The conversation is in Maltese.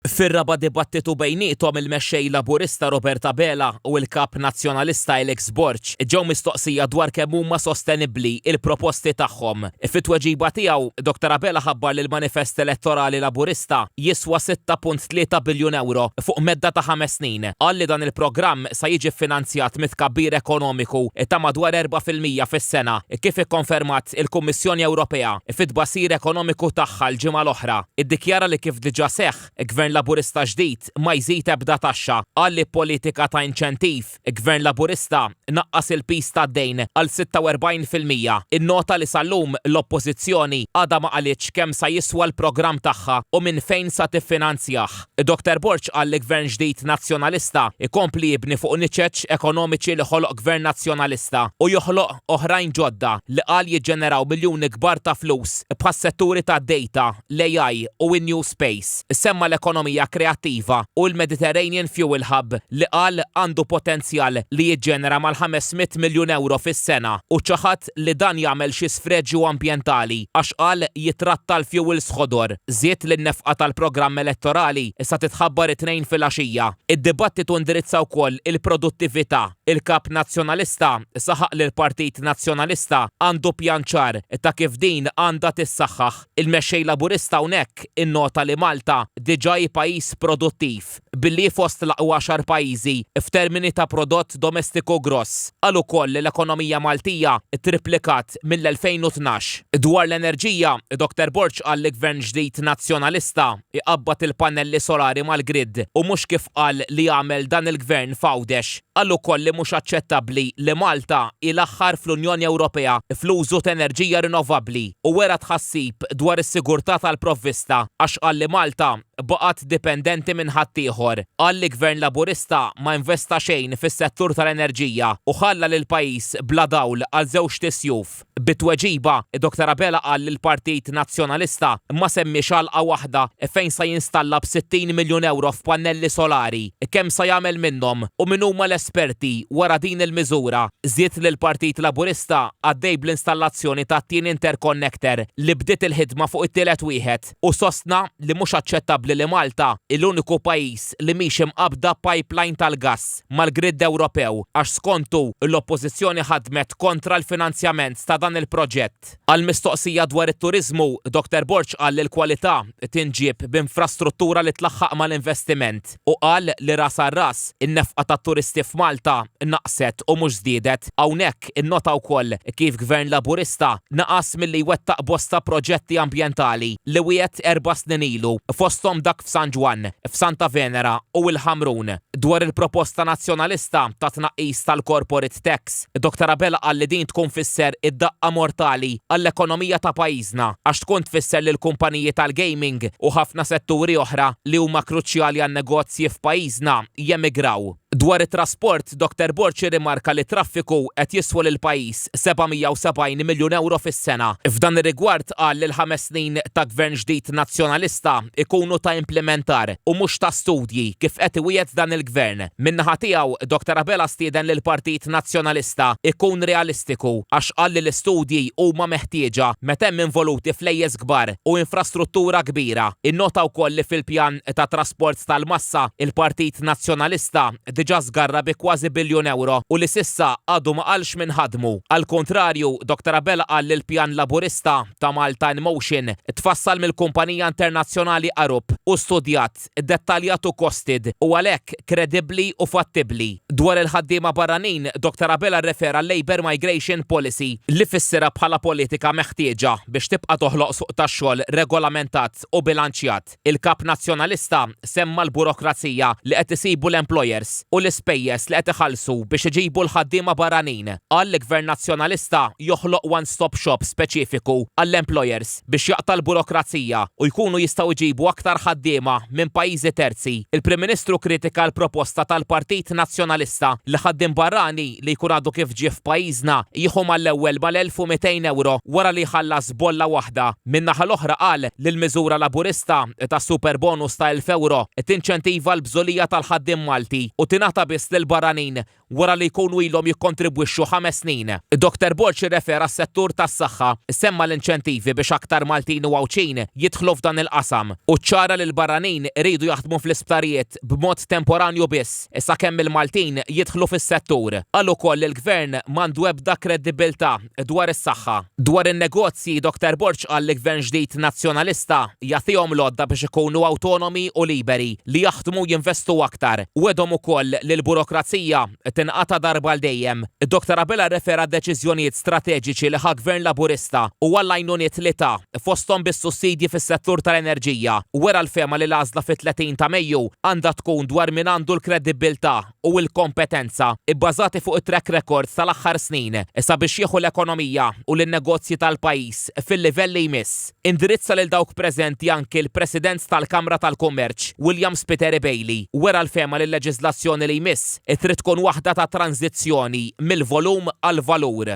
Fir-raba' dibattitu bejniethom il-Mexxej Laburista Robert Abela u l-Kap Nazzjonalista Alex Borg ġew mistoqsija dwar kemm huma sostenibbli l-proposti tagħhom. Fit-tweġiba tiegħu, Dottor Abela ħabbar li l-manifest elettorali Laburista jiswa 6.3 biljun ewro fuq medda ta' ħames snin. Qal li dan il-programm sa jiġi ffinanzjat mit-tkabbir ekonomiku ta' madwar 4% fis-sena, kif ikkonfermat il-Kummissjoni Ewropea fit-tbassir ekonomiku tagħha l-ġimgħa l-oħra. Iddikjara li kif diġà seħħ, Gvern Laburista ġdid ma jżid ebda taxxa. Qal li b'politika ta' inċentiv, Gvern Laburista naqqas il-piż tad-dejn għal 46%. Innota li sal-lum l-Oppożizzjoni għadha ma qalitx kemm sa jiswa l-programm tagħha u minn fejn sa tiffinanzjah. Dottor Borg qal li Gvern ġdid Nazzjonalista jkompli jibni fuq niċeċ ekonomiċi li ħoloq Gvern Nazzjonalista u joħloq oħrajn ġodda li qal jiġġeneraw miljuni kbar ta' flus bħas-setturi tad-data, l-AI u n-New Space. Semma l-ekonomija kreattiva u l-Mediterranean Fuel Hub li qal għandu potenzjal li jiġġenera mal-500 miljun ewro fis-sena u ċaħad li dan jagħmel xi sfreġju ambjentali għax qal jitratta l-fuels ħodor. Żied li n-nefqa tal-programm elettorali sa titħabbar it-Tnejn filgħaxija. Id-dibattitu indirizza wkoll il-produttività. Il-Kap Nazzjonalista saħaq li l-Partit Nazzjonalista għandu pjan ċar ta' kif din għandha tissaħħaħ. Il-Mexxej Laburista hawnhekk innota li Malta diġà hi pajjiż produttiv, billi hi fost l-aqwa għaxar pajjiżi f'termini ta' prodott domestiku gross. Qal ukoll li l-ekonomija Maltija ttriplikat mill-2012. Dwar l-enerġija, Dottor Borg qal li Gvern ġdid Nazzjonalista jqabbad il-pannelli solari mal-grid u mhux kif qal li għamel dan il-Gvern f'Għawdex. Qal ukoll li mhux aċċettabbli li Malta hi l-aħħar fl-Unjoni Ewropea fl-użu t'enerġija rinnovabbli u wera tħassib dwar is-sigurtà tal-provvista għax qal li Malta baqgħet dipendenti minn ħaddieħor. Qal li Gvern Laburista ma investa xejn fis-settur tal-enerġija u ħalla lill-pajjiż bla dawl għal żewġt isjuf. Bi tweġiba, Dottor Abela qal li l-Partit Nazzjonalista ma semmiex għalqa waħda fejn sa jinstalla b' 60 miljun ewro f'pannelli solari, kemm sa jagħmel minnhom u min huma l-esperti wara din il-miżura. Żied li l-Partit Laburista għaddej bl-installazzjoni tat-tieni interconnector li bdiet il-ħidma fuq it-tielet wieħed u sostna li mhux aċċettabbli li Malta hi l-uniku pajjiż li mhix imqabbda b'pipeline tal-gass. mal-grid Ewropew għax skontu l-Oppożizzjoni ħadmet kontra l-finanzjament ta' dan il-proġett. Għal mistoqsija dwar it-turiżmu, Dottor Borg qal li l-kwalità tinġieb b'infrastruttura li tlaħħaq mal-investiment u qal li ras għal ras, in-nefqa tat-turisti f'Malta naqset u mhux żdiedet. Hawnhekk innota wkoll kif Gvern Laburista naqas milli jwettaq bosta proġetti ambjentali li wiegħed erba' snin ilu, fosthom dak f'San Ġwann, f'Santa Venera u l-Ħamrun. Dwar il-proposta Nazzjonalista ta' tnaqqis tal-corporate tax, Dottor Abela qal li din tkun fisser id-daqqa mortali għall-ekonomija ta' pajjiżna għax tkun tfisser li l-kumpaniji tal-gaming u ħafna setturi oħra li huma kruċjali għan-negozji f'pajjiżna jemigraw. Dwar it-trasport, Dottor Borg irrimarka li t-traffiku qed jiswa lill-pajjiż 770 miljun ewro fis-sena. F'dan ir-rigward qal li l-ħames snin ta' Gvern ġdid Nazzjonalista jkunu ta' implimentar u mhux ta' studji kif qed iwiegħed dan il-Gvern. Min-naħa tiegħu, Dottor Abela stieden lill-Partit Nazzjonalista jkun realistiku għax qal li l-istudji huma meħtieġa meta hemm involuti flejjes kbar u infrastruttura kbira. Innota wkoll li fil-pjan ta' trasport tal-massa, il-Partit Nazzjonalista diġà żgarra bi kważi biljun ewro u li s'issa għadu ma qalx min ħadmu. Għall-kuntrarju, Dottor Abela qal li l-pjan Laburista ta' Malta in Motion tfassal mill-kumpanija internazzjonali Arup u studjat, dettaljat u costed u għalhekk kredibbli u fattibbli. Dwar il-ħaddiema barranin, Dottor Abela rrefera għal-Labour Migration Policy li fissirha bħala politika meħtieġa biex tibqa' toħloq suq tax-xogħol regolamentat u bilanċjat. Il-Kap Nazzjonalista semma l-burokrazija li qed isibu l-employers u l-ispejjeż li qed iħallsu biex iġibu l-ħaddiema barranin. Qal li Gvern Nazzjonalista joħloq one stop shop speċifiku għall-employers biex jaqta' l-burokrazija u jkunu jistgħu jġibu aktar ħaddiema minn pajjiżi terzi. Il-Prim Ministru kkritika l-proposta tal-Partit Nazzjonalista li ħaddiem barrani li jkun għadu kif ġie f'pajjiżna jieħu mal-ewwel mal-1,200 ewro wara li jħallas bolla waħda. Min-naħa l-oħra qal li l-miżura Laburista tas-super bonus ta' 1,000 ewro tinċentiva l-bżulija tal-ħaddiem Malti u tingħata. tingħata biss lill-barranin wara li jkunu ilhom jikkontribwixxu ħames snin. Dr Borg irrefera għas-settur tas-saħħa, semma l-inċentivi biex aktar Maltin u Għawdxin jidħlu f'dan il-qasam u ċċara li l-barranin iridu jaħdmu fl-isptarijiet b'mod temporanju biss sakemm il-Maltin jidħlu fis-settur. Qal ukoll li l-Gvern m'għandu ebda kredibbiltà dwar is-saħħa. Dwar in-negozji, Dr Borg qal li Gvern ġdid Nazzjonalista jagħtihom l-għodda biex ikunu awtonomi u liberi li jaħdmu u jinvestu aktar. Wegħdhom ukoll li l-burokrazija tinqata' darba għal dejjem. Dr Abela rrefera għad-deċiżjonijiet strateġiċi li ħa Gvern Laburista u għall-għajnuniet li ta, fosthom bis-sussidji fis-settur tal-enerġija. Wera l-fehma li l-għażla fit-30 ta' Mejju għandha tkun dwar min għandu l-kredibbiltà u l-kompetenza, ibbażati fuq it-track record tal-aħħar snin, sabiex jieħu l-ekonomija u lin-negozji tal-pajjiż fil-livell li jmiss. Indirizza lil dawk preżenti anki l-President tal-Kamra tal-Kummerċ, William Spiteri Bailey, wera l-fehma li l-leġiżlazzjoni li jmiss trid tkun waħda ta' tranżizzjoni mill-volum għall-valur.